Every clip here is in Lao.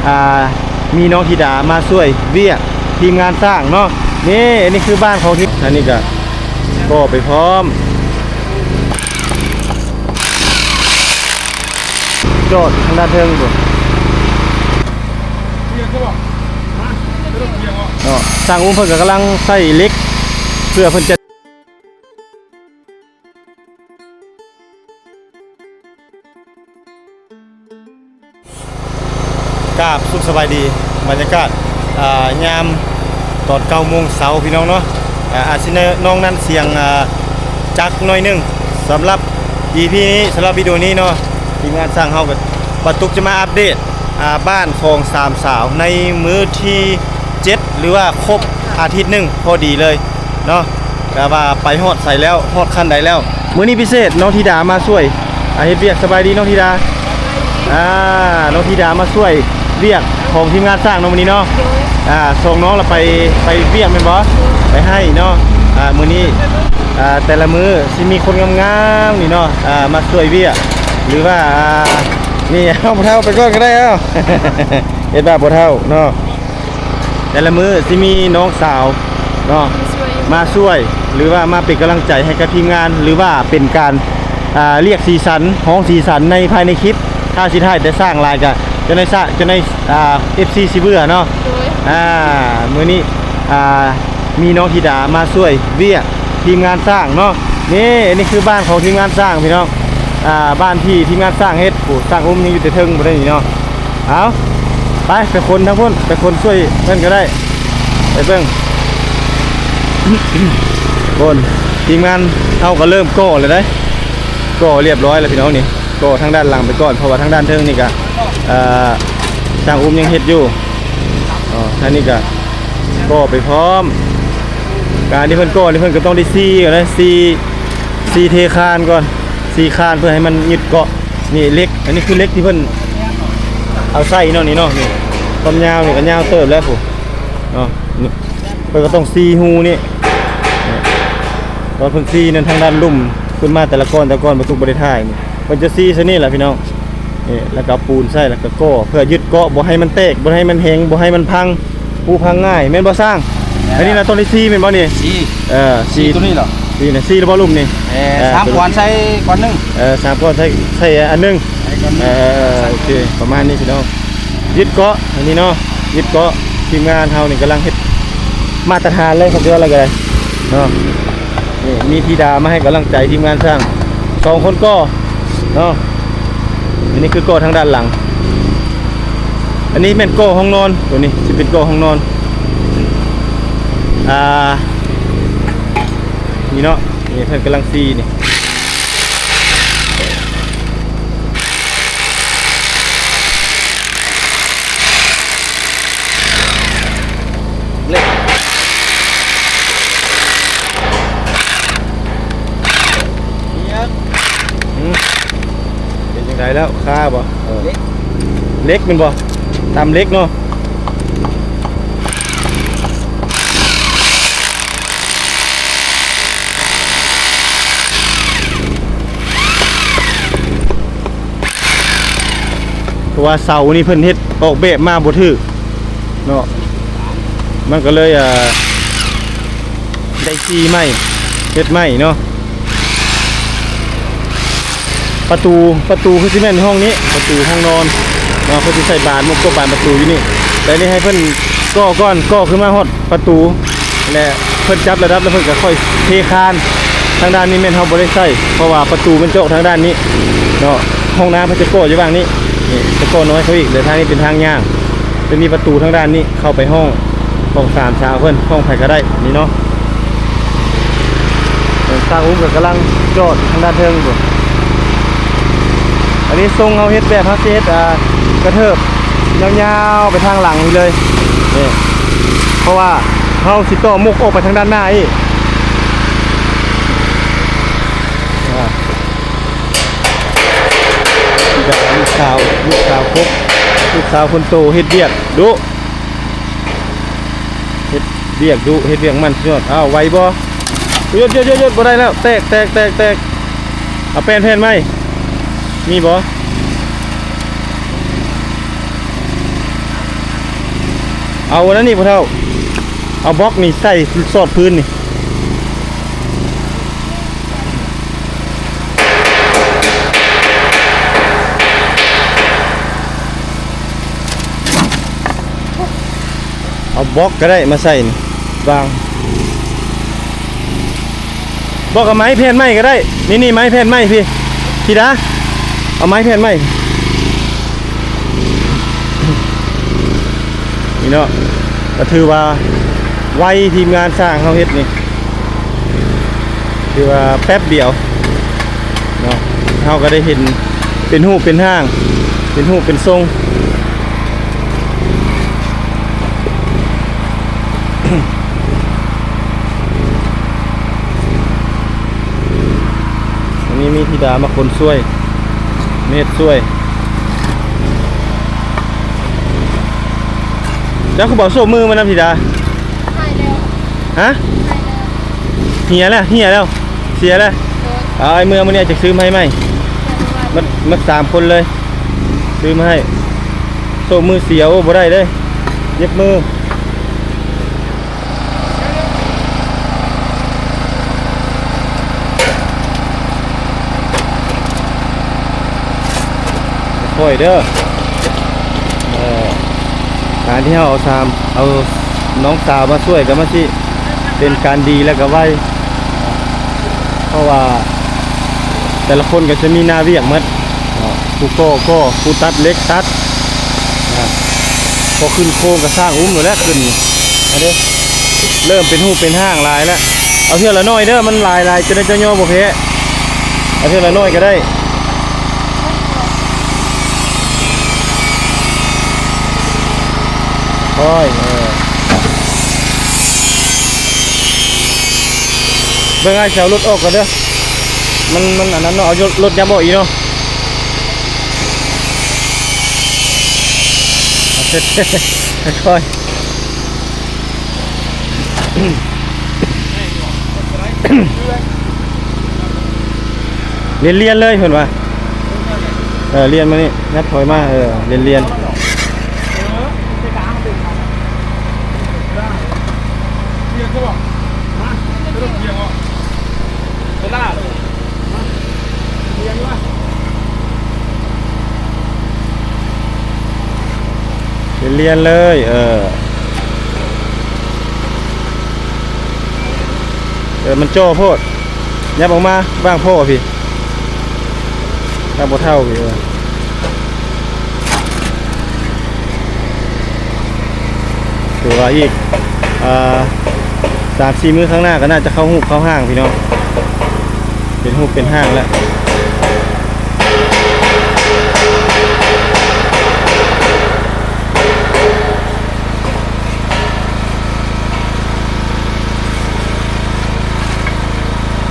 ອ່າ ມີນ້ອງທິດາມາຊ່ວຍວຽກທີມງານສ້າງເນາະ. ນີ້ ອັນນີ້ຄືບ້ານຂອງທີມ ອັນນີ້ກະກໍ່ໄປພ້ອມ ຈອດທາງດ້ານເທິງພຸ້ນເນາະ. ຊ່າງອຸ້ມເພິ່ນກະກຳລັງໃສ່ເຫຼັກ ເພື່ອເພິ່ນຈະ ກາບສຸກສະບາຍດີ ບັນຍາກາດ ອ່າ ຍາມຕອນເກົ້າໂມງເຊົ້າພີ່ນ້ອງເນາະ. ອ່າ ອາດຊິນອງນັ້ນສຽງ ອ່າ ຈັກໜ້ອຍໜຶ່ງ. ສຳລັບອີພີນີ້ ສຳລັບວິດີໂອນີ້ເນາະ ທີມງານຊ່າງເຮົາກະປາຕຸກຈະມາອັບເດດ ອ່າ ບ້ານຂອງສາມສາວໃນມື້ທີເຈັດ ຫຼືວ່າຄົບອາທິດໜຶ່ງພໍດີເລີຍເນາະ. ກະວ່າໄປຮອດໃສແລ້ວ ຮອດຂັ້ນໃດແລ້ວ. ມື້ນີ້ພິເສດ ນ້ອງທິດາມາຊ່ວຍ ອ່າ ເຮັດວຽກ. ສະບາຍດີນ້ອງທິດາ. ອ່າ ນ້ອງທິດາມາຊ່ວຍວຽກຂອງທີມງານຊ່າງເນາະມື້ນີ້ເນາະ. ໂດຍ ອ່າ ສົ່ງນ້ອງລະໄປ ໄປວຽກແມ່ນບໍ່? ໂດຍ ໄປໄຮ່ເນາະ. ອ່າ ມື້ນີ້ ອ່າ ແຕ່ລະມື້ຊິມີຄົນງາມໆນີ້ເນາະ ອ່າ ມາຊ່ວຍວຽກ ຫຼືວ່າ ອ່າ ນີ້ ເອົາ ພໍ່ເຖົ້າໄປກ່ອນກະໄດ້. ເອົາ ເຮັດແບບພໍ່ເຖົ້າເນາະ. ແຕ່ລະມື້ຊິມີນ້ອງສາວເນາະ ມາຊ່ວຍ ມາຊ່ວຍ ຫຼືວ່າມາເປັນກຳລັງໃຈໃຫ້ກັບທີມງານ ຫຼືວ່າເປັນການ ອ່າ ລຽກສີສັນ ຮ້ອງສີສັນໃນພາຍໃນຄລິບ. ຖ້າຊິຖ່າຍແຕ່ຊ່າງຫຼາຍກະ ເຈົ້ານາຍຊະ ເຈົ້ານາຍ ອ່າ ເອັຟຊີຊິເບື່ອເນາະ. ໂດຍ ອ່າ ມື້ນີ້ ອ່າ ມີນ້ອງທິດາມາຊ່ວຍວຽກທີມງານຊ່າງເນາະ. ນີ້ ອັນນີ້ຄືບ້ານຂອງທີມງານຊ່າງພີ່ນ້ອງ. ອ່າ ບ້ານທີ່ທີມງານຊ່າງເຮັດ. ໂອ້ ຊ່າງອຸ້ມຍັງຢູ່ແຕ່ເທິງພຸ້ນເດ້ນີ້ເນາະ. ເອົາ ໄປ ໄປຄົນທາງພຸ້ນ ໄປຄົນຊ່ວຍເພິ່ນກະໄດ້. ໄປເບິ່ງ ຄົນ ທີມງານເຮົາກະເລີ່ມກໍ່ແລ້ວເດ້. ກໍ່ລຽບຮ້ອຍແລ້ວພີ່ນ້ອງນີ້. ກໍ່ທາງດ້ານຫຼັງໄປກ່ອນ ເພາະວ່າທາງດ້ານເທິງນີ້ກະ ເອີ ຊ່າງອຸ້ມຍັງເຮັດຢູ່. ອໍ ທາງນີ້ກະກໍ່ໄປພ້ອມ. ການທີ່ເພິ່ນກໍ່ນີ້ເພິ່ນກະຕ້ອງໄດ້ສີກ່ອນເດ້ ສີ ສີເທຄານກ່ອນ ສີຄານເພື່ອໃຫ້ມັນຍຶດເກາະ. ນີ້ເຫຼັກ ອັນນີ້ຄືເຫຼັກທີ່ເພິ່ນເອົາໃສ່ເນາະ ນີ້ເນາະ. ນີ້ຄວາມຍາວນີ້ກະຍາວເຕີບແລ້ວພຸ້ນເນາະ. ນີ້ເພິ່ນກະຕ້ອງສີຮູນີ້. ນີ້ຕອນເພິ່ນສີນັ້ນ ທາງດ້ານລຸ່ມຂຶ້ນມາແຕ່ລະກ້ອນ ແຕ່ລະກ້ອນ ປາຕຸກບໍ່ໄດ້ຖ່າຍ. ນີ້ເພິ່ນຈະສີຊະນີ້ລະພີ່ນ້ອງ. ນີ້ ແລ້ວກະເອົາປູນໃສ່ ແລ້ວກະກໍ່ເພື່ອຍຶດເກາະ ບໍ່ໃຫ້ມັນແຕກ ບໍ່ໃຫ້ມັນແຫງ ບໍ່ໃຫ້ມັນພັງ ຜຸພັງງ່າຍ ແມ່ນບໍ່ຊ່າງ? ແມ່ນ. ອັນນີ້ນະ ຕ້ອງໄດ້ສີແມ່ນບໍ່ນີ້? ສີ ເອີ ສີ ສີໂຕນີ້ເຫາະ. ສີນະ ສີແລ້ວບໍ່ລຸ່ມນີ້? ເອີ ເອີ ສາມກ້ອນໃສ່ກ້ອນໜຶ່ງ. ເອີ ສາມກ້ອນໃສ່ ໃສ່ອັນໜຶ່ງ. ໃສ່ກ້ອນໜຶ່ງ. ເອີ ໂອເຄ ປະມານນີ້ພີ່ນ້ອງ. ຍຶດເກາະ ອັນນີ້ເນາະ ຍຶດເກາະ. ທີມງານເຮົານີ້ກຳລັງເຮັດມາດຕະຖານເລີຍ ເຂົາເຈົ້າລະກະໄດ້ເນາະ. ນີ້ ມີທິດາມາໃຫ້ກຳລັງໃຈທີມງານຊ່າງ ສອງຄົນກໍ່ເນາະ. ອັນນີ້ຄືກໍ່ທາງດ້ານຫຼັງ. ອັນນີ້ແມ່ນກໍ່ຫ້ອງນອນ ໂຕນີ້ຊິເປັນກໍ່ຫ້ອງນອນ. ອ່າ ນີ້ເນາະ ນີ້ເພິ່ນກຳລັງສີນີ້. ເຫຼັກ ຫືມ ເປັນຈັ່ງໃດແລ້ວ? ຄາບໍ່? ເອີ ເຫຼັກ ເຫຼັກແມ່ນບໍ່? ຕຳເຫຼັກເນາະ. ເພາະວ່າເສົານີ້ເພິ່ນເຮັດອອກແບບມາບໍ່ຖືກເນາະ ມັນກະເລີຍ ເອີ ໄດ້ສີໃໝ່ ເຮັດໃໝ່ເນາະ. ປະຕູ ປະຕູຄືຊິແມ່ນຫ້ອງນີ້ ປະຕູຫ້ອງນອນເນາະ ເພິ່ນຊິໃສ່ບານ ມຸກໂຕະບານປະຕູຢູ່ນີ້. ແຕ່ນີ້ໃຫ້ເພິ່ນກໍ່ກ່ອນ ກໍ່ຂຶ້ນມາຮອດປະຕູ ແລະ ເພິ່ນຈັບລະດັບແລ້ວເພິ່ນກະຄ່ອຍເທຄານ. ທາງດ້ານນີ້ແມ່ນເຮົາບໍ່ໄດ້ໃສ່ ເພາະວ່າປະຕູມັນຈະອອກທາງດ້ານນີ້ເນາະ. ຫ້ອງນ້ຳເພິ່ນຈະກໍ່ຢູ່ຫວ່າງນີ້ ນີ້ຈະກໍ່ນ້ອຍເຂົາອີກ ແລະ ທາງນີ້ເປັນທາງຍ່າງ. ຈະມີປະຕູທາງດ້ານນີ້ເຂົ້າໄປຫ້ອງ ຂອງສາມສາວເພິ່ນ ຫ້ອງໃຜກະໄດ້ນີ້ເນາະ. ຊ່າງອຸ້ມກະກຳລັງຈອດທາງດ້ານເທິງພຸ້ນ. ອັນນີ້ຊົງເຮົາເຮັດແບບເຮົາຊິເຮັດ ອ່າ ກະເທີບຍາວໆໄປທາງຫຼັງນີ້ເລີຍ ນີ້ ເພາະວ່າເຮົາຊິຕໍ່ມຸກອອກໄປທາງດ້ານໜ້າອີກ. ອ່າ ລູກສາວ ລູກສາວຄົບ ລູກສາວຄົນໂຕເຮັດວຽກດຸ ເຮັດວຽກດຸ ເຮັດວຽກໝັ່ນສຸດຍອດ. ອ້າວ ໄຫວບໍ່? ຢຸດ ຢຸດ ຢຸດ ຢຸດ ບໍ່ໄດ້ແລ້ວ ແຕກ ແຕກ ແຕກ ແຕກ. ເອົາແປ້ນແຜ່ນໃໝ່ ມີບໍ່? ເ ເອົາອັນນັ້ນນີ້ພໍ່ເຖົ້າ ເອົາບລັອກນີ້ໃສ່ສອດພື້ນນີ້ ເອົາບລັອກກໍໄດ້ມາໃສ່ນີ້ ວາງ ບໍ່ກໍໄມ້ແຜ່ນໃໝ່ກໍໄດ້ ນີ້ໆ ໄມ້ແຜ່ນໃໝ່ພີ້ ທິດາ ເອົາໄມ້ແຜ່ນໃໝ່ ນີ້ເນາະ ກໍຖືວ່າໄວ ທີມງານຊ່າງເຮົາເຮັດນີ້ ຄືວ່າແປັບດຽວເນາະ ເຮົາກໍໄດ້ເຫັນເປັນຮູບເປັນຮ່າງ ເປັນຮູບເປັນຊົງ. ອັນນີ້ມີທິດາມາຄົນຊ່ວຍ ເຮັດຊ່ວຍ ເຈົ້າຄືບໍ່ເອົາໂສ້ມືມານຳທິດາ? ຫາຍແລ້ວ ຮະ? ຫາຍແລ້ວ ເຫຍແລ້ວ ເຫຍແລ້ວ ເສຍແລ້ວ ໂດຍ ເອົາ ອ້າຍເມືອມື້ນີ້ອ້າຍຈະຊື້ມາໃຫ້ໃໝ່ ເສຍບໍ່ໄດ້ ໝົດ ໝົດສາມຄົນເລີຍ ຊື້ມາໃຫ້ ໂສ້ມືເສຍ ໂອ້ ບໍ່ໄດ້ເດ້ ເຈັບມື. ຄ່ອຍເດີ ເອີ ການທີ່ເຮົາເອົາສາມ ເອົານ້ອງສາວມາຊ່ວຍ ກໍມັນຊິເປັນການດີ ແລ້ວກໍໄວ ເພາະວ່າແຕ່ລະຄົນກໍຈະມີໜ້າວຽກໝົດ ຜູ້ກໍ່ກໍ ຜູ້ຕັດເຫຼັກຕັດ ອາ ພໍຂຶ້ນໂຄງກໍສ້າງອຸ້ມໂລດແຫຼະ ຂຶ້ນນີ້ ອັນນີ້ເລີ່ມເປັນຮູບເປັນຮ່າງຫຼາຍແລ້ວ ເອົາເທື່ອລະໜ້ອຍເດີ ມັນຫຼາຍໆ ຈະໄດ້ເຈົ້າຍໍບໍ່ແພ້ ເອົາເທື່ອລະໜ້ອຍກໍໄດ້ ໂອ້ຍ ເອີ ເບິ່ງອ້າຍຊິເອົາລົດອອກກ່ອນເດີ ມັນ ມັນອັນນັ້ນເນາະ ເອົາລົດ ລົດຍັບອອກອີກເນາະ ຄ່ອຍ ລຽນໆ ເລີຍເພິ່ນວ່າ ເອີ ລຽນມານີ້ ຍັບຖອຍມາ ເອີ ລຽນໆ. ລຽນໆ ເລີຍ ເອີ ເອີ ມັນຈ່ອໂພດ ຍັບອອກມາ ວາງພໍ້ພີ້ ວາງພໍ່ເຖົ້າພີ້ ເອີ ຖືວ່າອີກ ອ່າ ສາມສີ່ມື້ຂ້າງໜ້າກໍໜ້າຈະເຂົ້າຮູບເຂົ້າຮ່າງພີ່ນ້ອງ ເປັນຮູບເປັນຮ່າງແລ້ວ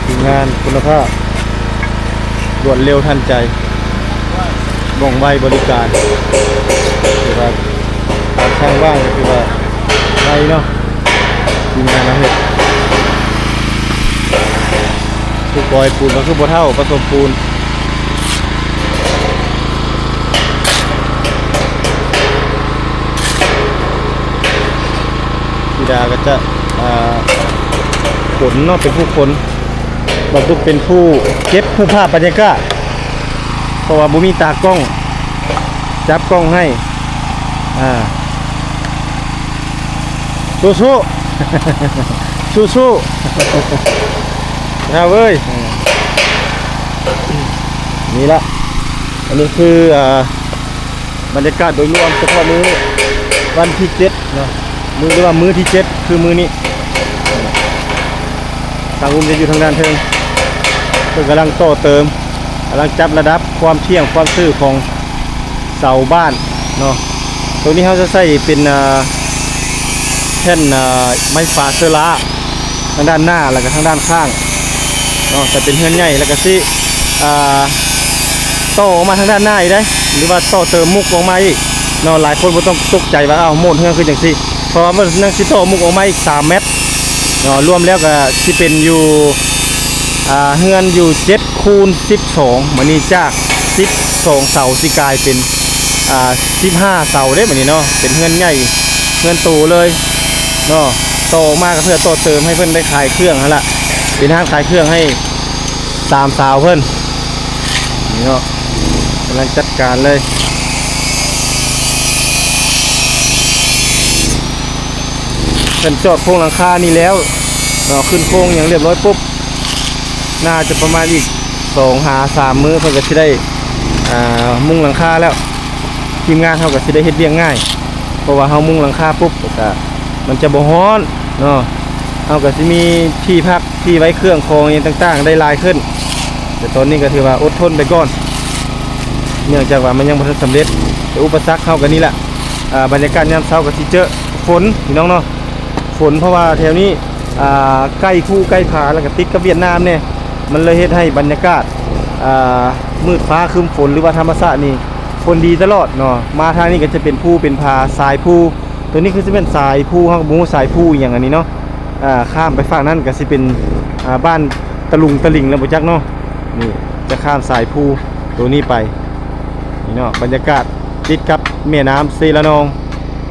ທີມງານຄຸນນະພາບ ລວດເລັວທັນໃຈ ວ່ອງໄວບໍລິການ ຖືວ່າ ການຊ່າງວາງກໍຖືວ່າໄວເນາະ ທີມງານເຮົາເຮັດ ຜູ້ກອຍປູນກໍຄືພໍ່ເຖົ້າປະສົມປູນ ທິດາກໍຈະ ອ່າ ຂົນເນາະ ເປັນຜູ້ຂົນ ບ່າວຕຸກເປັນຜູ້ເກັບຮູບພາບບັນຍາກາດ ເພາະວ່າບໍ່ມີຕາກ້ອງຈັບກ້ອງໃຫ້ ອ່າ ສູ້ໆ ສູ້ໆ ເຮົາເອີຍ ນີ້ລະ ອັນນີ້ຄື ອ່າ ບັນຍາກາດໂດຍລວມ ສະເພາະມື້ວັນທີເຈັດເນາະ ມື້ ຫຼືວ່າມື້ທີເຈັດ ຄືມື້ນີ້ ຊ່າງອຸ້ມຈະຢູ່ທາງດ້ານເທິງ ເພິ່ນກຳລັງຕໍ່ເຕີມ ກຳລັງຈັບລະດັບຄວາມທ່ຽງຄວາມຊື່ຂອງເສົາບ້ານເນາະ ໂຕນີ້ເຮົາຈະໃຊ້ເປັນ ອ່າ ແຜ່ນ ອ່າ ໄມ້ຝາເຊີລາ ທາງດ້ານໜ້າ ແລ້ວກໍທາງດ້ານຂ້າງເນາະ ແຕ່ເປັນເຮືອນໃຫຍ່ ແລ້ວກໍຊິ ອ່າ ຕໍ່ອອກມາທາງດ້ານໜ້າອີກເດ້ ຫຼືວ່າຕໍ່ເຕີມມຸກອອກມາອີກເນາະ ຫຼາຍຄົນບໍ່ຕ້ອງຕົກໃຈວ່າ ອ້າວ ໂມດເຮືອນຄືຈັ່ງຊີ້ ເພາະວ່າມັນຍັງຊິຕໍ່ມຸກອອກມາອີກສາມແມັດເນາະ ລວມແລ້ວກໍຊິເປັນຢູ່ ອ່າ ເຮືອນຢູ່ເຈັດຄູນສິບສອງ ບາດນີ້ຈາກສິບສອງເສົາຊິກາຍເປັນ ອ່າ ສິບຫ້າເສົາເດ້ ບາດນີ້ເນາະ ເປັນເຮືອນໃຫຍ່ ເຮືອນໂຕເລີຍເນາະ. ຕໍ່ອອກມາກໍເພື່ອຕໍ່ເຕີມໃຫ້ເພິ່ນໄດ້ຂາຍເຄື່ອງຫັ້ນລະ, ເປັນຮ້ານຂາຍເຄື່ອງໃຫ້ສາມສາວເພິ່ນ. ນີ້ເນາະ ກຳລັງຈັດການເລີຍ. ເພິ່ນຈອດໂຄງຫຼັງຄານີ້ແລ້ວເນາະ, ຂຶ້ນໂຄງຫຍັງລຽບຮ້ອຍປຸບ, ໜ້າຈະປະມານອີກສອງຫາສາມມື້ ເພິ່ນກໍຊິໄດ້ ອ່າ ມຸງຫຼັງຄາແລ້ວ. ທີມງານເຮົາກໍຊິໄດ້ເຮັດວຽກງ່າຍ ເພາະວ່າເຮົາມຸງຫຼັງຄາປຸບ ແລ້ວກໍມັນຈະບໍ່ຮ້ອນເນາະ. ເຮົາກໍຊິມີທີ່ພັກ ທີ່ໄວ້ເຄື່ອງຂອງຫຍັງຕ່າງໆ ໄດ້ຫຼາຍຂຶ້ນ. ແຕ່ຕອນນີ້ກໍຖືວ່າອົດທົນໄປກ່ອນ ເນື່ອງຈາກວ່າມັນຍັງບໍ່ທັນສຳເລັດ. ແຕ່ອຸປະສັກເຮົາກໍນີ້ແຫຼະ ອ່າ ບັນຍາກາດຍາມເຊົ້າກໍຊິເຈີຝົນ ພີ່ນ້ອງເນາະ, ຝົນ ເພາະວ່າແຖວນີ້ ອ່າ ໃກ້ພູໃກ້ຜາ ແລ້ວກໍຕິດກັບຫວຽດນາມແດ່, ມັນເລີຍເຮັດໃຫ້ບັນຍາກາດ ອ່າ ມືດຟ້າຄຶ້ມຝົນ ຫຼືວ່າທຳມະຊາດນີ້ຝົນດີຕະຫຼອດເນາະ. ມາທາງນີ້ກໍຈະເປັນພູເປັນຜາ ສາຍພູ. ໂຕນີ້ຄືຊິແມ່ນສາຍພູ ເຮົາກໍບໍ່ຮູ້ສາຍພູອີ່ຫຍັງອັນນີ້ເນາະ. ອ່າ ຂ້າມໄປຝັ່ງນັ້ນກໍຊິເປັນ ອ່າ ບ້ານຕະລຸງຕະລິງແລ້ວບໍ່ຈັກເນາະ. ນີ້ຈະຂ້າມສາຍພູໂຕນີ້ໄປ ນີ້ເນາະ, ບັນຍາກາດຕິດກັບແມ່ນ້ຳເຊລະນອງ.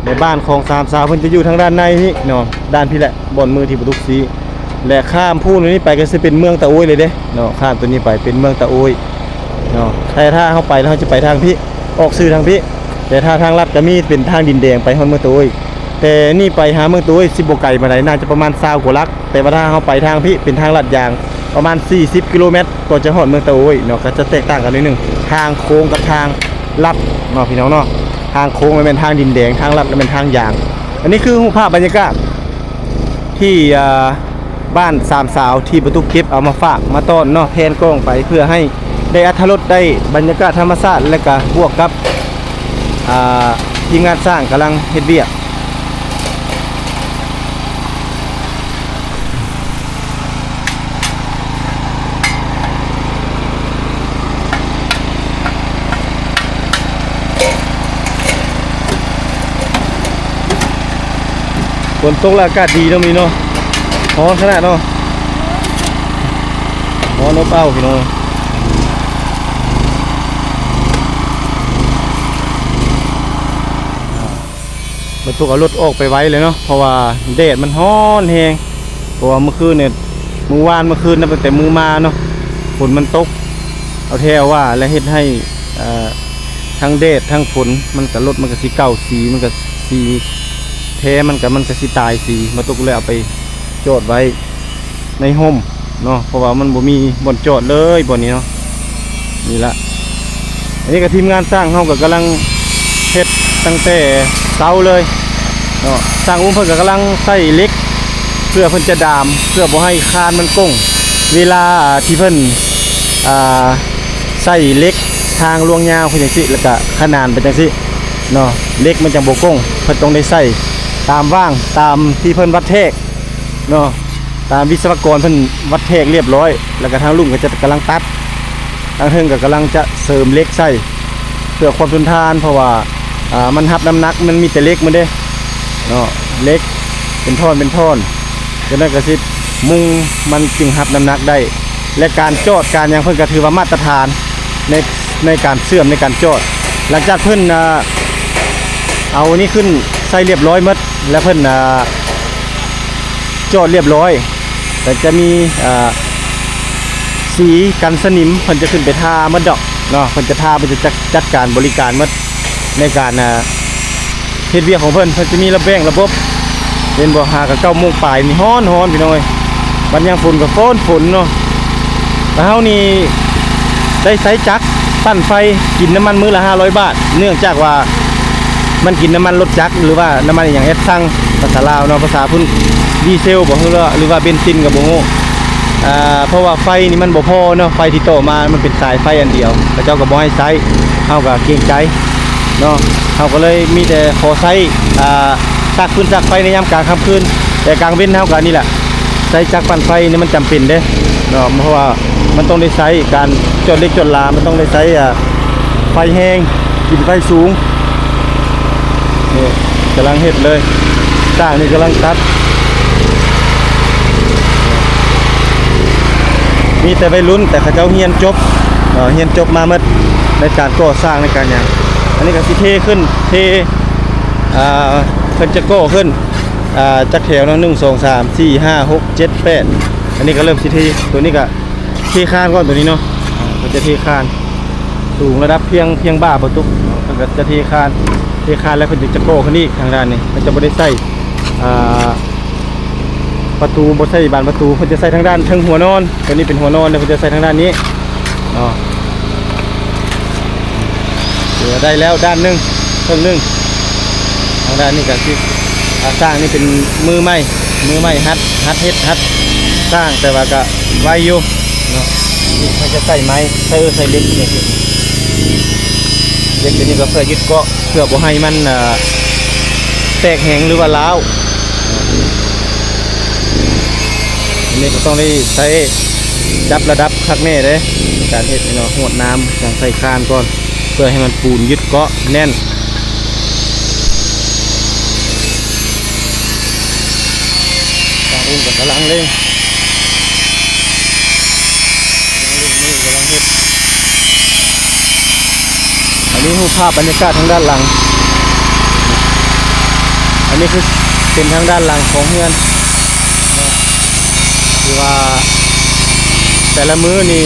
ໃນບ້ານຂອງສາມສາວເພິ່ນຈະຢູ່ທາງດ້ານໃນນີ້ເນາະ, ດ້ານພີ້ແຫຼະ ບ່ອນມືທີ່ບໍ່ຕຸກຊີ້ ແລະ ຂ້າມພູນີ້ໄປກໍຊິເປັນເມືອງຕາໂອ້ຍເລີຍເດ້ເນາະ. ຂ້າມໂຕນີ້ໄປເປັນເມືອງຕາໂອ້ຍເນາະ. ແຕ່ຖ້າເຮົາໄປແລ້ວເຮົາຈະໄປທາງພີ້ ອອກຊື່ທາງພີ້, ແຕ່ຖ້າທາງລັດກໍມີເປັນທາງດິນແດງໄປຮອດເມືອງຕາໂອ້ຍ. ແຕ່ນີ້ໄປຫາເມືອງຕາໂອ້ຍຊິບໍ່ໄກປານໃດ, ໜ້າຈະປະມານຊາວກວ່າຫຼັກ. ແຕ່ວ່າຖ້າເຮົາໄປທາງພີ້ເປັນທາງລາດຢາງ ປະມານສີ່ສິບກິໂລແມັດກໍຈະຮອດເມືອງຕາໂອ້ຍເນາະ, ກໍຈະແຕກຕ່າງກັນໜ້ອຍໜຶ່ງ. ທາງໂຄ້ງກັບທາງລັດເນາະ ພີ່ນ້ອງເນາະ, ທາງໂຄ້ງແມ່ນທາງດິນແດງ, ທາງລັດແມ່ນທາງຢາງ. ອັນນີ້ຄືຮູບພາບບັນຍາກາດທີ່ ອ່າ ບ້ານສາມສາວທີ່ປະຕຸກເກັບເອົາມາຝາກມາຕ້ອນເນາະ, ແຜ່ນກ້ອງໄປເພື່ອໃຫ້ໄດ້ອັດຖະລົດ ໄດ້ບັນຍາກາດທຳມະຊາດ ແລະກະບວກກັບ ອ່າ ທີມງານຊ່າງກຳລັງເຮັດວຽກ. ຝົນຕົກແລ້ວອາກາດດີເນາະມື້ນີ້ເນາະ, ຮ້ອນຂະໜາດເນາະ, ຮ້ອນອົບເອົ້າພີ່ນ້ອງ. ມາຕົກເອົາລົດອອກໄປໄວເລີຍເນາະ ເພາະວ່າແດດມັນຮ້ອນແຮງ. ເພາະວ່າມື້ຄືນນີ້ ມື້ວານ ມື້ຄືນນັບຕັ້ງແຕ່ມື້ມາເນາະ ຝົນມັນຕົກເອົາແທ້ເອົາວ່າ ແລະເຮັດໃຫ້ ເອີ ທັງແດດທັງຝົນ ມັນກະ ລົດມັນກະຊິເກົ່າສີ ມັນກະສີແທ້ ມັນກະ ມັນກະຊິຕາຍສີ. ມາຕົກເລີຍເອົາໄປຈອດໄວ້ ໃນຮົ່ມເນາະ ເພາະວ່າມັນບໍ່ມີບ່ອນຈອດເລີຍບ່ອນນີ້ເນາະ. ນີ້ລະ ອັນນີ້ກະທີມງານຊ່າງເຮົາກະກຳລັງເຮັດຕັ້ງແຕ່ເຊົ້າເລີຍເນາະ. ຊ່າງອຸ້ມເພິ່ນກະກຳລັງໃສ່ເຫຼັກ ເພື່ອເພິ່ນຈະດາມ ເພື່ອບໍ່ໃຫ້ຄານມັນໂກ່ງ ເວລາທີ່ເພິ່ນ ອ່າ ໃສ່ເຫຼັກທາງລວງຍາວຂຶ້ນຈັ່ງຊີ້ ແລ້ວກະຂະໜານໄປຈັ່ງຊີ້ເນາະ ເຫຼັກມັນຈັ່ງບໍ່ໂກ່ງ. ເພິ່ນຕ້ອງໄດ້ໃສ່ຕາມຫວ່າງ ຕາມທີ່ເພິ່ນວັດແທກ ເນາະ ຕາມວິສະວະກອນເພິ່ນວັດແທກລຽບລ້ອຍ ແລ້ວກະທາງລຸ່ມກະຈະກຳລັງຕັດ ທາງເທິງກະກຳລັງຈະເສີມເຫຼັກໃສ່ ເພື່ອຄວາມທົນທານ ເພາະວ່າ ອ່າ ມັນຮັບນ້ຳໜັກ ມັນມີແຕ່ເຫຼັກມັນເດ້ເນາະ ເຫຼັກເປັນທ່ອນເປັນທ່ອນ ຈາກນັ້ນກະຊິມຸງ ມັນຈຶ່ງຮັບນ້ຳໜັກໄດ້ ແລະການຈອດການຫຍັງເພິ່ນກະຖືວ່າມາດຕະຖານ ໃນ ໃນການເຊື່ອມ ໃນການຈອດ. ຫຼັງຈາກເພິ່ນ ອ່າ ເອົານີ້ຂຶ້ນໃສ່ລຽບລ້ອຍໝົດ ແລະເພິ່ນ ອ່າ ຈອດລຽບລ້ອຍ ແລະຈະມີ ອ່າ ສີກັນສະໜິມ ເພິ່ນຈະຂຶ້ນໄປທາໝົດດອກເນາະ. ເພິ່ນຈະທາ ເພິ່ນຈະຈັດ ຈັດການບໍລິການໝົດ ໃນການ ອ່າ ເຮັດວຽກຂອງເພິ່ນ ເພິ່ນຈະມີລະແບ່ງລະບົບ ເຫັນບໍ່ ຫາກະເກົ້າໂມງປາຍນີ້ ຮ້ອນໆ ພີ່ນ້ອງເອີຍ ບັດຍາມຝົນກະຝົນຝົນເນາະ. ແຕ່ເຮົານີ້ໄດ້ໃຊ້ຈັກປັ່ນໄຟ ກິນນ້ຳມັນມື້ລະຫ້າຮ້ອຍບາດ ເນື່ອງຈາກວ່າມັນກິນນ້ຳມັນລົດຈັກ ຫຼືວ່ານ້ຳມັນອີ່ຫຍັງ ແອັດຊັງ ພາສາລາວເນາະ ພາສາພຸ້ນ ດີເຊວບໍ ຫຼືວ່າ ຫຼືວ່າເບັນຊິນກະບໍ່ຮູ້ ອ່າ ເພາະວ່າໄຟນີ້ມັນບໍ່ພໍເນາະ ໄຟທີ່ຕໍ່ມາມັນເປັນສາຍໄຟອັນດຽວ ເຂົາເຈົ້າກະບໍ່ໃຫ້ໃຊ້ ເຮົາກະເກງໃຈ ເນາະ ເຮົາກະເລີຍມີແຕ່ຂໍໃຊ້ ອ່າ ຊາກຟືນຊາກໄຟໃນຍາມກາງຄ່ຳຄືນ ແຕ່ກາງເວັນເຮົາກະນີ້ແຫຼະ ໃຊ້ຈັກປັ່ນໄຟນີ້ມັນຈຳເປັນເດ້ເນາະ ເພາະວ່າມັນຕ້ອງໄດ້ໃຊ້ການຈອດເຫຼັກຈອດລາ ມັນຕ້ອງໄດ້ໃຊ້ ອ່າ ໄຟແຮງ ກິນໄຟສູງ. ນີ້ກຳລັງເຮັດເລີຍ ຊ່າງນີ້ກຳລັງຕັດ ມີແຕ່ໄວລຸ້ນ ແຕ່ເຂົາເຈົ້າຮຽນຈົບ ເອີ ຮຽນຈົບມາໝົດ ໃນການກໍ່ສ້າງ ໃນການຫຍັງ. ອັນນີ້ກະຊິເທຂຶ້ນ ເທ ອ່າ ເພິ່ນຈະກໍ່ຂຶ້ນ ອ່າ ຈັກແຖວເນາະ ໜຶ່ງ ສອງ ສາມ ສີ່ ຫ້າ ຫົກ ເຈັດ ແປດ ອັນນີ້ກໍເລີ່ມຊິເທ ຕົວນີ້ກໍເທຄານກ່ອນ ຕົວນີ້ເນາະ ເພິ່ນຈະເທຄານ ສູງລະດັບພຽງ ພຽງບ່າປະຕູ ເພິ່ນກໍຈະເທຄານ ເທຄານແລ້ວເພິ່ນຈຶ່ງຈະກໍ່ຂຶ້ນອີກ ທາງດ້ານນີ້ເພິ່ນຈະບໍ່ໄດ້ໃສ່ ອ່າ ປະຕູ ບໍ່ໃສ່ບານປະຕູ ເພິ່ນຈະໃສ່ທາງດ້ານເທິງຫົວນອນ ຕົວນີ້ເປັນຫົວນອນ ແລ້ວເພິ່ນຈະໃສ່ທາງດ້ານນີ້ເນາະ ຖືວ່າໄດ້ແລ້ວດ້ານໜຶ່ງ ເຄິ່ງໜຶ່ງ ທາງດ້ານນີ້ກໍຊິ ອ່າ ຊ່າງນີ້ເປັນມືໃໝ່ ມືໃໝ່ຫັດ ຫັດເຮັດ ຫັດສ້າງ ແຕ່ວ່າກໍໄວຢູ່ເນາະ ນີ້ເພິ່ນຈະໃສ່ໄມ້ ໃສ່ ເອີ ໃສ່ເຫຼັກນີ້ ເຫຼັກຕົວນີ້ກໍເພື່ອຍຶດເກາະ ເພື່ອບໍ່ໃຫ້ມັນ ອ່າ ແຕກແຫງ ຫຼືວ່າລ້າວ ອັນນີ້ກໍຕ້ອງໄດ້ໃຊ້ຈັບລະດັບຄັກແນ່ເດ້ ໃນການເຮັດນີ້ເນາະ ຫວດນ້ຳ ຕ້ອງໃສ່ຄານກ່ອນ ເພື່ອໃຫ້ມັນປູນຍຶດເກາະແໜ້ນ. ຊ່າງອຸ້ມກໍກຳລັງເລັ່ງ ກຳລັງເລັ່ງມື ກຳລັງເຮັດ ອັນນີ້ຮູບພາບບັນຍາກາດທາງດ້ານຫຼັງ ອັນນີ້ຄືເປັນທາງດ້ານຫຼັງຂອງເຮືອນເນາະ ຖືວ່າແຕ່ລະມື້ນີ້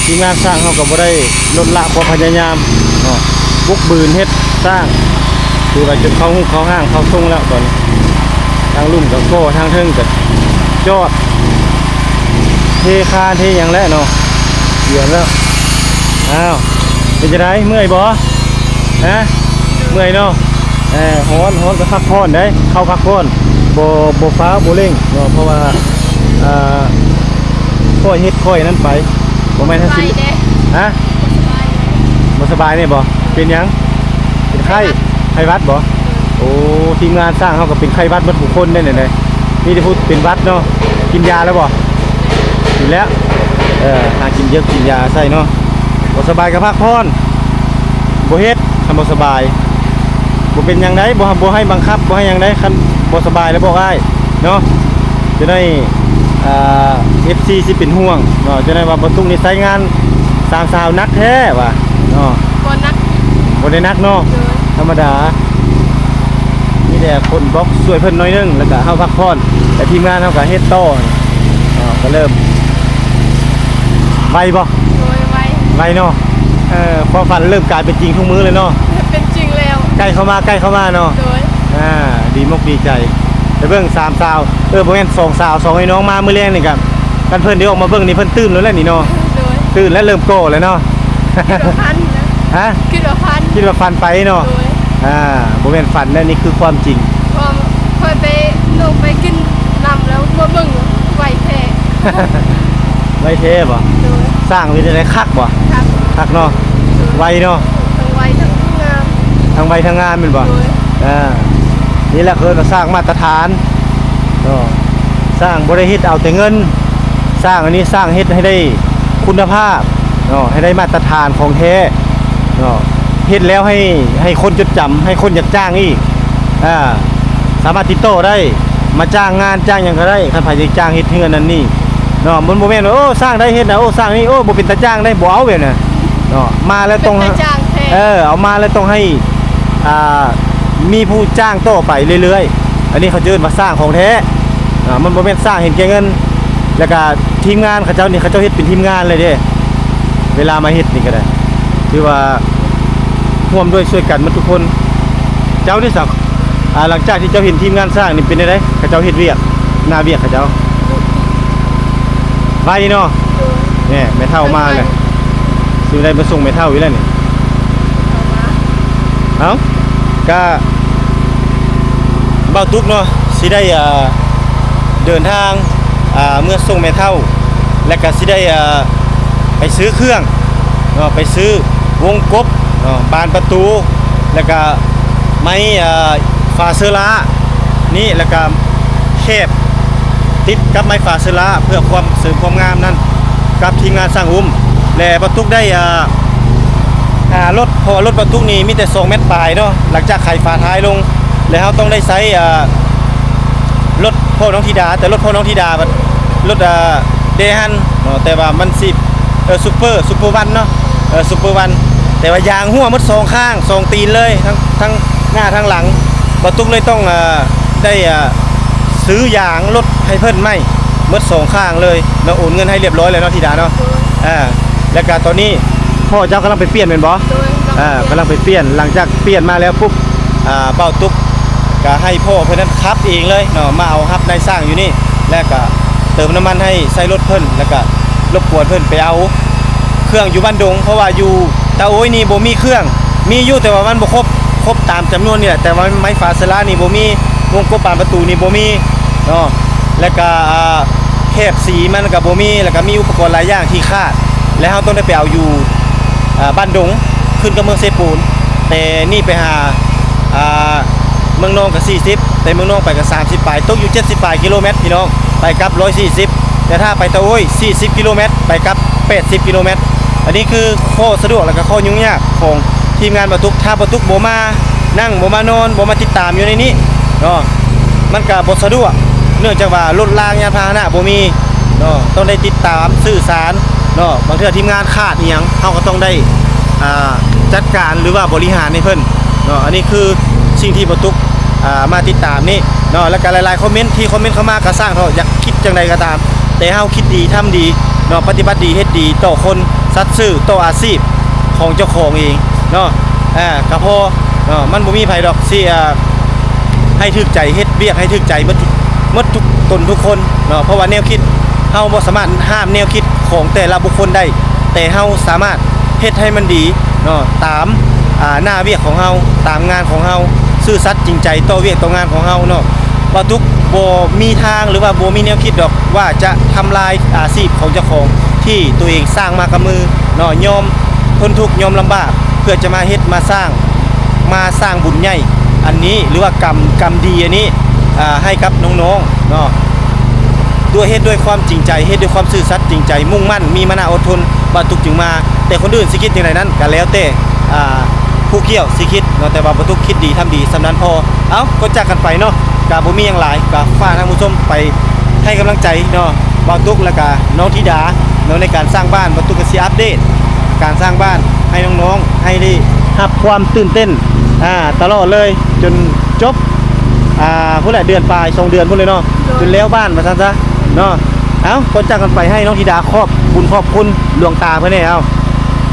ທີມງານຊ່າງເຮົາກໍບໍ່ໄດ້ລົດລະຄວາມພະຍາຍາມເນາະ ບຸກບືນເຮັດສ້າງ ຖືວ່າຈົນເຂົ້າຮູບເຂົ້າຮ່າງເຂົ້າຊົງແລ້ວຕອນນີ້ ທາງລຸ່ມກໍກໍ່ ທາງເທິງກໍຈອດ ເທຄານເທຫຍັງແລ້ວເນາະ ເດືອນແລ້ວ ອ້າວ ເປັນຈັ່ງໃດ ເມື່ອຍບໍ່? ຮະ ເມື່ອຍເນາະ ເອີ ຮ້ອນ ຮ້ອນກໍພັກຜ່ອນໄດ໋ ເຂົ້າພັກຜ່ອນ ບໍ່ ບໍ່ຟ້າວບໍ່ເລັ່ງເນາະ ເພາະວ່າ ອ່າ ຄ່ອຍເຮັດຄ່ອຍນັ້ນໄປ ບໍ່ແມ່ນ ບໍ່ສະບາຍເດ້ ຮະ ບໍ່ສະບາຍເດ້ ບໍ່ສະບາຍນີ້ບໍ່? ເປັນຫຍັງ? ເປັນໄຂ້ ໄຂ້ຫວັດ ໄຂ້ຫວັດບໍ່? ໂອ້ ທີມງານຊ່າງເຮົາກໍເປັນໄຂ້ຫວັດໝົດທຸກຄົນເດ້ນີ້ ມີແຕ່ຜູ້ເປັນຫວັດເນາະ ກິນຢາແລ້ວບໍ່? ກິນແລ້ວ ເອີ ຫາກິນຢາ ກິນຢາໃສ່ເນາະ ບໍ່ສະບາຍກໍພັກຜ່ອນ ບໍ່ເຮັດ ຄັນບໍ່ສະບາຍ ບໍ່ເປັນຫຍັງໃດ໋ ບໍ່ ບໍ່ໃຫ້ບັງຄັບ ບໍ່ໃຫ້ຫຍັງໃດ໋ ຄັນບໍ່ສະບາຍແລ້ວບອກອ້າຍເນາະ ຈະໄດ້ ອ່າ ເອັຟຊີຊິເປັນຫ່ວງເນາະ ຈະໄດ້ວ່າບໍ່ຕຸກນີ້ໃຊ້ງານສາມສາວໜັກແທ້ວ່າເນາະ ບໍ່ໜັກ ບໍ່ໄດ້ໜັກເນາະ ໂດຍ ທຳມະດາ ມີແຕ່ຄົນບອກຊ່ວຍເພິ່ນໜ້ອຍໜຶ່ງ ແລ້ວກະເຮົາພັກຜ່ອນ ແຕ່ທີມງານເຮົາກະເຮັດຕໍ່ເນາະ ກະເລີ່ມ ໄວບໍ່? ໂດຍ ໄວ ໄວເນາະ ເອີ ຄວາມຝັນເລີ່ມກາຍເປັນຈິງທຸກມື້ເລີຍເນາະ ເປັນຈິງແລ້ວ ໃກ້ເຂົ້າມາ ໃກ້ເຂົ້າມາເນາະ ໂດຍ ອ່າ ດີມົກດີໃຈ ໄປເບິ່ງສາມສາວ ເອີ ບໍ່ແມ່ນ ສອງສາວ ສອງອ້າຍນ້ອງມາມື້ແລງນີ້ກະ ຄັນເພິ່ນໄດ້ອອກມາເບິ່ງນີ້ເພິ່ນຕື່ນແລ້ວແຫຼະນີ້ເນາະ ໂດຍ ຕື່ນແລ້ວ ເລີ່ມກໍ່ແລ້ວເນາະ ຄິດວ່າຝັນນະ ຮະ ຄິດວ່າຝັນ ຄິດວ່າຝັນໄປເນາະ ໂດຍ ອ່າ ບໍ່ແມ່ນຝັນແລ້ວ ນີ້ຄືຄວາມຈິງ ຂ້ອຍໄປ ນ້ອງໄປກິນນ້ຳແລ້ວມາເບິ່ງ ໄວແທ້ ໄວແທ້ບໍ່? ໂດຍ ສ້າງເປັນຈັ່ງໃດ ຄັກບໍ່? ຄັກ ຄັກເນາະ ໂດຍ ໄວເນາະ ທັງໄວທັງງາມ ທັງໄວທັງງາມແມ່ນບໍ່? ໂດຍ ອ່າ ນີ້ແຫຼະເອີ້ນວ່າສ້າງມາດຕະຖານເນາະ ສ້າງບໍ່ໄດ້ເຮັດເອົາແຕ່ເງິນ ສ້າງອັນນີ້ສ້າງເຮັດໃຫ້ໄດ້ຄຸນນະພາບເນາະ ໃຫ້ໄດ້ມາດຕະຖານຂອງແທ້ເນາະ ເຮັດແລ້ວໃຫ້ ໃຫ້ຄົນຈົດຈຳ ໃຫ້ຄົນຢາກຈ້າງອີກ ອ່າ ສາມາດຕິດຕໍ່ໄດ້ ມາຈ້າງງານຈ້າງຫຍັງກໍໄດ້ ຄັນໃຜຢາກຈ້າງເຮັດເຮືອນນັ້ນນີ້ເນາະ ມັນບໍ່ແມ່ນວ່າ ໂອ້ ສ້າງໄດ້ເຮັດນະ ໂອ້ ສ້າງນີ້ ໂອ້ ບໍ່ເປັນຕາຈ້າງໄດ໋ ບໍ່ເອົາແບບນັ້ນເນາະ ມາແລ້ວຕ້ອງ ເປັນຕາຈ້າງແທ້ ເອີ ເອົາມາແລ້ວຕ້ອງໃຫ້ ອ່າ ມີຜູ້ຈ້າງຕໍ່ໄປເລື້ອຍໆ ອັນນີ້ເຂົາຈະເອີ້ນວ່າສ້າງຂອງແທ້ ອ່າ ມັນບໍ່ແມ່ນສ້າງເຫັນແກ່ເງິນ ແລ້ວກະທີມງານເຂົາເຈົ້ານີ້ ເຂົາເຈົ້າເຮັດເປັນທີມງານເລີຍເດ້ ເວລາມາເຮັດນີ້ກໍໄດ້ ຖືວ່າຮ່ວມດ້ວຍຊ່ວຍກັນໝົດທຸກຄົນ ເຈົ້ານີ້ສະ ອ່າ ຫຼັງຈາກທີ່ເຈົ້າເຫັນທີມງານສ້າງນີ້ເປັນແນວໃດ? ເຂົາເຈົ້າເຮັດວຽກ ໜ້າວຽກເຂົາເຈົ້າ ໄວເນາະ ໂດຍ ແນ່ ແມ່ເຖົ້າມາແລ້ວ ຊິໄດ້ມາສົ່ງແມ່ເຖົ້າອີກແລ້ວນີ້ ເອົາ ກະ ບ່າວຕຸກເນາະ ຊິໄດ້ ເອີ ເດີນທາງ ອ່າ ເມືອສົ່ງແມ່ເຖົ້າ ແລ້ວກະຊິໄດ້ ອ່າ ໄປຊື້ເຄື່ອງເນາະ ໄປຊື້ວົງກົບເນາະ ບານປະຕູ ແລ້ວກະໄມ້ ອ່າ ຝາເຊີລານີ້ ແລ້ວກະແຄບ ຕິດກັບໄມ້ຝາເຊີລາ ເພື່ອຄວາມເສີມຄວາມງາມນັ້ນ ກັບທີມງານຊ່າງອຸ້ມ ແລະ ບ່າວຕຸກໄດ້ ອ່າ ອ່າ ລົດ ເພາະວ່າລົດບ່າວຕຸກນີ້ມີແຕ່ສອງແມັດປາຍເນາະ ຫຼັງຈາກໄຂຝາທ້າຍລົງ ແລະ ເຮົາຕ້ອງໄດ້ໃຊ້ ອ່າ ລົດພໍ່ນ້ອງທິດາ ແຕ່ລົດພໍ່ນ້ອງທິດາບັດ ລົດ ອ່າ ເດຮັນເນາະ ແຕ່ວ່າມັນຊິ ເອີ ຊຸບເປີ ຊຸບເປີວັນເນາະ ເອີ ຊຸບເປີວັນ ແຕ່ວ່າຢາງຮົ່ວໝົດສອງຂ້າງ ສອງຕີນເລີຍ ທັງ ທັງໜ້າທັງຫຼັງ ເພ ບໍ່ຕຸກເລີຍຕ້ອງ ອ່າ ໄດ້ ອ່າ ຊື້ຢາງລົດໃຫ້ເພິ່ນໃໝ່ໝົດສອງຂ້າງເລີຍເນາະ. ໂອນເງິນໃຫ້ລຽບຮ້ອຍແລ້ວເນາະທິດາເນາະ. ໂດຍ ອ່າ ແລ້ວກະຕອນນີ້ພໍ່ເຈົ້າກຳລັງໄປປ່ຽນແມ່ນບໍ່? ໂດຍ ອ່າ ກຳລັງໄປປ່ຽນ. ຫຼັງຈາກປ່ຽນມາແລ້ວປຸບ ອ່າ ບ່າວຕຸກກະໃຫ້ພໍ່ເພິ່ນນັ້ນຂັບເອງເລີຍເນາະ ມາເອົາຮັບນາຍຊ່າງຢູ່ນີ້ ແລ້ວກະເຕີມນ້ຳມັນໃຫ້ໃສ່ລົດເພິ່ນ ແລ້ວກະລົບກວນເພິ່ນໄປເອົາ ເຄື່ອງຢູ່ບ້ານດົງ ເພາະວ່າຢູ່ຕາໂອ້ຍນີ້ບໍ່ມີເຄື່ອງ ມີຢູ່ແຕ່ວ່າມັນບໍ່ຄົບ ຄົບຕາມຈຳນວນນີ້ແຫຼະ ແຕ່ວ່າໄມ້ຝາເຊີລານີ້ບໍ່ມີ ວົງກົບບານປະຕູນີ້ບໍ່ມີເນາະ ແລ້ວກະ ອ່າ ແຄບສີມັນກະບໍ່ມີ ແລ້ວກະມີອຸປະກອນຫຼາຍຢ່າງທີ່ຂາດ ແລະເຮົາຕ້ອງໄດ້ໄປເອົາຢູ່ ອ່າ ບ້ານດົງ ຂຶ້ນກັບເມືອງເຊໂປນ ແຕ່ນີ້ໄປຫາ ອ່າ ເມືອງນອງກະສີ່ສິບ ແຕ່ເມືອງນອງໄປກະສາມສິບປາຍ ຕົກຢູ່ເຈັດສິບປາຍກິໂລແມັດພີ່ນ້ອງ ໄປກັບຮ້ອຍສີ່ສິບ ແຕ່ຖ້າໄປຕາໂອ້ຍສີ່ສິບກິໂລແມັດ ໄປກັບແປດສິບກິໂລແມັດ. ອັນນີ້ຄືຂໍ້ສະດວກ ແລະກະຂໍ້ຫຍຸ້ງຍາກຂອງທີມງານບ່າວຕຸກ ຖ້າບ່າວຕຸກບໍ່ມານັ່ງ ບໍ່ມານອນ ບໍ່ມາຕິດຕາມຢູ່ໃນນີ້ເນາະ ມັນກະບໍ່ສະດວກ ເນື່ອງຈາກວ່າລົດລາງຍານພາຫະນະບໍ່ມີເນາະ ຕ້ອງໄດ້ຕິດຕາມສື່ສານເນາະ ບາງເທື່ອທີມງານຂາດອີ່ຫຍັງ ເຮົາກະຕ້ອງໄດ້ ອ່າ ຈັດການ ຫຼືວ່າບໍລິຫານໃຫ້ເພິ່ນເນາະ. ອັນນີ້ຄືສິ່ງທີ່ບ່າວຕຸກ ອ່າ ມາຕິດຕາມນີ້ເນາະ ແລ້ວກະຫຼາຍໆຄອມເມັນທີ່ຄອມເມັນເຂົ້າມາກະຊ່າງເຖາະ ຢາກຄິດຈັ່ງໃດກະຕາມ ແຕ່ເຮົາຄິດດີທຳດີເນາະ ປະຕິບັດດີເຮັດດີຕໍ່ຄົນ ສັດຊື່ຕໍ່ອາຊີບຂອງເຈົ້າຂອງເອງເນາະ ອ່າ ກະພໍເນາະ. ມັນບໍ່ມີໃຜດອກຊິ ອ່າ ໃຫ້ຖືກໃຈ ເຮັດວຽກໃຫ້ຖືກໃຈໝົດ ໝົດທຸກຄົນທຸກຄົນເນາະ ເພາະວ່າແນວຄິດ ເຮົາບໍ່ສາມາດຫ້າມແນວຄິດຂອງແຕ່ລະບຸກຄົນໄດ້ ແຕ່ເຮົາສາມາດເຮັດໃຫ້ມັນດີເນາະ ຕາມ ອ່າ ໜ້າວຽກຂອງເຮົາ ຕາມງານຂອງເຮົາ ຊື່ສັດຈິງໃຈຕໍ່ວຽກຕໍ່ງານຂອງເຮົາເນາະ. ບ່າວຕຸກບໍ່ມີທາງ ຫຼືວ່າບໍ່ມີແນວຄິດດອກວ່າຈະທຳລາຍອາຊີບຂອງເຈົ້າຂອງ ທີ່ຕົວເອງສ້າງມາກັບມືເນາະ ຍອມທົນທຸກຍອມລຳບາກ ເພື່ອຈະມາເຮັດມາສ້າງ ມາສ້າງບຸນໃຫຍ່ອັນນີ້ ຫຼືວ່າກຳ ກຳດີອັນນີ້ ອ່າ ໃຫ້ກັບນ້ອງໆເນາະ ດ້ວຍ ເຮັດດ້ວຍຄວາມຈິງໃຈ ເຮັດດ້ວຍຄວາມຊື່ສັດຈິງໃຈ ມຸ່ງໝັ້ນ ມີມານະອົດທົນ ບ່າວຕຸກຈຶ່ງມາ. ແຕ່ຄົນອື່ນຊິຄິດຈັ່ງໃດນັ້ນກະແລ້ວແຕ່ ອ່າ ຜູ້ກ່ຽວຊິຄິດເນາະ ແຕ່ວ່າບ່າວຕຸກຄິດດີທຳດີສ່ຳນັ້ນພໍ. ເອົ້າ ກ່ອນຈາກກັນໄປເນາະ ກະບໍ່ມີຫຍັງຫຼາຍ ກະຝາກທ່ານຜູ້ຊົມໄປໃຫ້ກຳລັງໃຈເນາະ ບ່າວຕຸກ ແລ້ວກະນ້ອງທິດາເນາະ ໃນການສ້າງບ້ານ. ບ່າວຕຸກກະຊິອັບເດດການສ້າງບ້ານໃຫ້ນ້ອງໆ ໃຫ້ໄດ້ຮັບຄວາມຕື່ນເຕັ້ນ ອ່າ ຕະຫຼອດເລີຍ ຈົນຈົບ ອ່າ ພຸ້ນແຫຼະ ເດືອນປາຍ ສອງເດືອນພຸ້ນເລີຍເນາະ ໂດຍ ຈົນແລ້ວບ້ານວ່າຊັ້ນຊະເນາະ. ເອົ້າ ກ່ອນຈາກກັນໄປ ໃຫ້ນ້ອງທິດາຂອບບຸນຂອບຄຸນຫຼວງຕາເພິ່ນແດ່. ເອົ້າ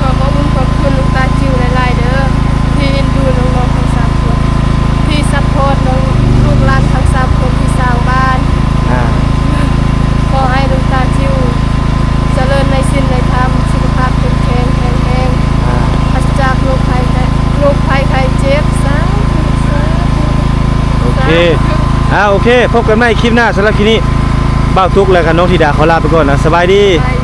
ຂໍຂອບບຸນຂອບຄຸນຫຼວງຕາຈິ້ວຫຼາຍໆເດີ ທີ່ເອັນດູນ້ອງໆທັງສາມຄົນ ທີ່ຊັບພອດນ້ອງ ລູກຫຼານທັງສາມຄົນທີ່ສ້າງບ້ານ. ອ່າ ຂໍໃຫ້ຫຼວງຕາຈິ້ວຈະເລີນໃນສິນໃນທຳ ສຸຂະພາບເຂັ້ມແຂງແຂງແຮງ ອ່າ ປາສະຈາກໂລກໄພ ໂລກໄພໄຂ້ເຈັບ. ສາທຸ ສາທຸ ໂອເຄ ສາທຸ. ອ່າ ໂອເຄ ພົບກັນໃໝ່ຄລິບໜ້າ. ສຳລັບຄລິບນີ້ ບ່າວຕຸກ ແລະກະນ້ອງທິດາ ຂໍລາໄປກ່ອນນະ. ສະບາຍດີ. ສະບາຍດີ.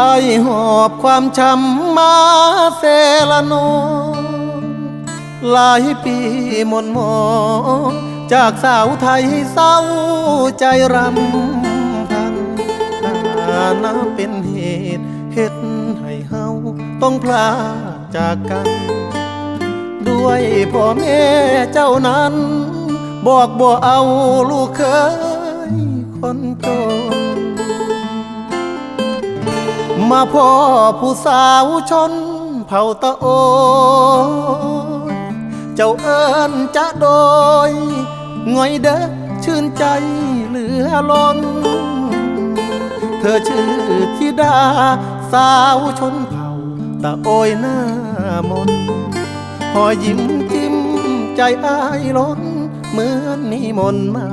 ອ້າຍຫອບຄວາມຊ້ຳມາເຊລະນອງ ຫຼາຍປີໝົ່ນໝອງ ຈາກສາວໄທເສົ້າໃຈຣຳພັນ ຖານະເປັນເຫດເຮັດໃຫ້ເຮົາຕ້ອງພລາກຈາກກັນ ດ້ວຍພໍ່ແມ່ເຈົ້ານັ້ນ ບອກບໍ່ເອົາລູກເຂີຍຄົນຈົນ ມາພໍ້ຜູ້ສາວຊົນເຜົ່າຕາໂອ້ຍ ເຈົ້າເອີ້ນຈະໂດຍ ງ່ອຍເດີ ຊື່ນໃຈເຫຼືອລົ້ນ ເທີຊື່ທິດາສາວຊົນເຜົ່າຕາໂອ້ຍໜ້າມົນ ຮອຍຍິ້ມຈິ້ມໃຈອ້າຍລົ້ນ ເໝືອນມີມົນມາ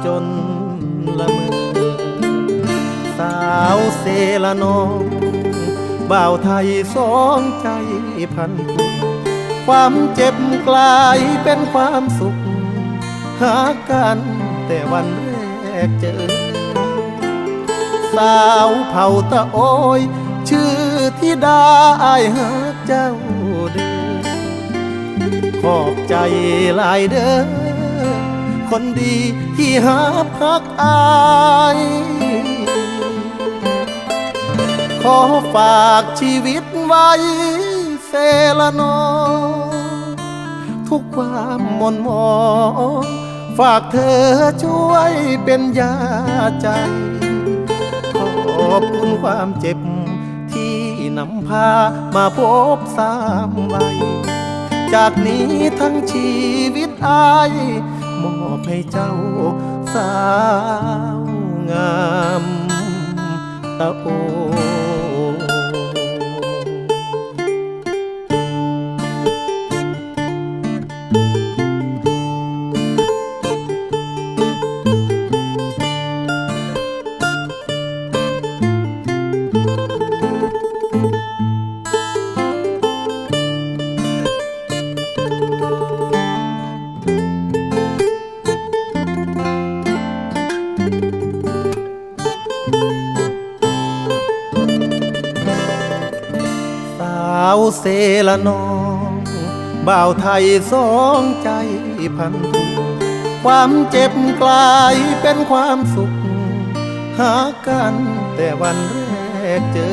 ຈົນລະເມີ ສາວເຊລະນອງ ບ່າວໄທສອງໃຈພັນຜູກ ຄວາມເຈັບກລາຍເປັນຄວາມສຸກ ຮັກກັນແຕ່ວັນແລກເຈີ ສາວເຜົ່າຕາໂອ້ຍ ຊື່ທິດາ ອ້າຍຮັກເຈົ້າເດີ ຂໍ ຂອບໃຈຫຼາຍເດີ ຄົນດີທີ່ຮັບຮັກອ້າຍ ຂໍ ຝາກຊີວິດໄວ້ເສລະໜອງ ທຸກຄວາມໝົ່ນໝອງ ຝາກເທີຊ່ວຍເປັນຢາໃຈ ຂອບຄຸນຄວາມເຈັບທີ່ນຳພາມາພົບຊ້ຳໄວ ຈາກນີ້ທັງຊີວິດອ້າຍ ມອບໃຫ້ເຈົ້າສາວງາມ ຕາໂອ ສາວເສລະໜອງ ບ່າວໄທສອງໃຈພັນທຸກ ຄວາມເຈັບກາຍເປັນຄວາມສຸກ ຫາກັນແຕ່ວັນແລກເຈີ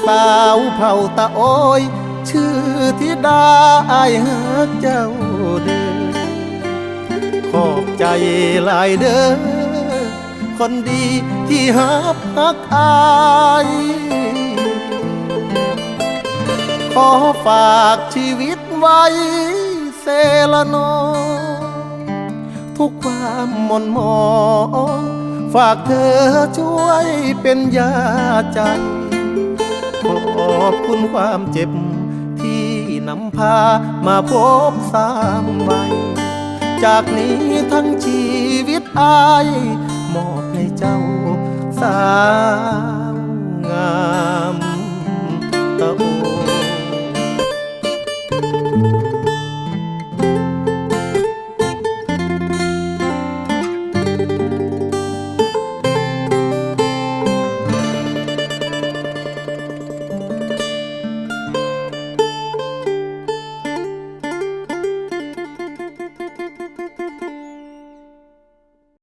ສາວເຜົ່າຕາໂອຍ ຊື່ທິດາ ອ້າຍຮັກເຈົ້າເດີ ຂອບໃຈຫຼາຍເດີ ຄົນດີທີ່ຮັບຮັກອ້າຍ ຂໍຝາກຊີວິດໄວ້ເສລະໜອງ ທຸກຄວາມໝົ່ນໝອງ ຝາກເທີຊ່ວຍເປັນຢາໃຈ ຂອບຄຸນຄວາມເຈັບທີ່ນຳພາມາພົບຊ້ຳໄວ ຈາກນີ້ທັງຊີວິດອ້າຍ ມອບໃຫ້ເຈົ້າສາ